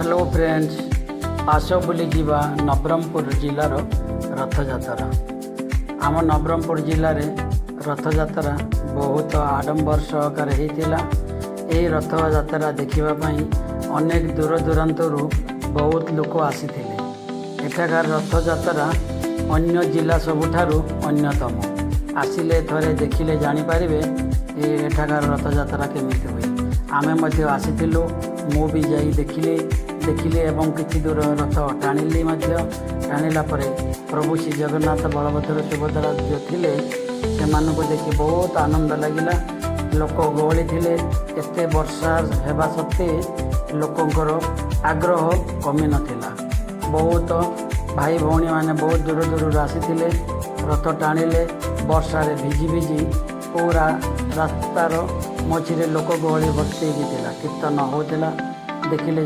Hello friends, ଆସ ବୁଲିଯିବା ନବରଙ୍ଗପୁର ଜିଲ୍ଲାର ରଥଯାତ୍ରା। ଆମ ନବରଙ୍ଗପୁର ଜିଲ୍ଲାରେ ରଥଯାତ୍ରା ବହୁତ ଆଡ଼ମ୍ବର ସହକାରେ ହେଇଥିଲା। ଏହି ରଥଯାତ୍ରା ଦେଖିବା ପାଇଁ ଅନେକ ଦୂର ଦୂରାନ୍ତରୁ ବହୁତ ଲୋକ ଆସିଥିଲେ। ଏଠାକାର ରଥଯାତ୍ରା ଅନ୍ୟ ଜିଲ୍ଲା ସବୁଠାରୁ ଅନ୍ୟତମ। ଆସିଲେ ଥରେ ଦେଖିଲେ ଜାଣିପାରିବେ ଏ ଏଠାକାର ରଥଯାତ୍ରା କେମିତି ହୁଏ। ଆମେ ମଧ୍ୟ ଆସିଥିଲୁ। ମୁଁ ବି ଯାଇ ଦେଖିଲି ଏବଂ କିଛି ଦୂର ରଥ ଟାଣିଲି ମଧ୍ୟ। ଟାଣିଲା ପରେ ପ୍ରଭୁ ଶ୍ରୀ ଜଗନ୍ନାଥ, ବଳଭଦ୍ର, ସୁଭଦ୍ରା ଯେଉଁ ଥିଲେ, ସେମାନଙ୍କୁ ଦେଖି ବହୁତ ଆନନ୍ଦ ଲାଗିଲା। ଲୋକ ଗହଳି ଥିଲେ। ଏତେ ବର୍ଷା ହେବା ସତ୍ତ୍ୱେ ଲୋକଙ୍କର ଆଗ୍ରହ କମି ନଥିଲା। ବହୁତ ଭାଇ ଭଉଣୀମାନେ ବହୁତ ଦୂର ଦୂରରୁ ଆସିଥିଲେ। ରଥ ଟାଣିଲେ। ବର୍ଷାରେ ଭିଜି ଭିଜି ପୁରା ରାସ୍ତାର ମଝିରେ ଲୋକ ଗହଳି ଭର୍ତ୍ତି ହେଇକି ଥିଲା। କୀର୍ତ୍ତନ ହେଉଥିଲା, ଦେଖିଲେ।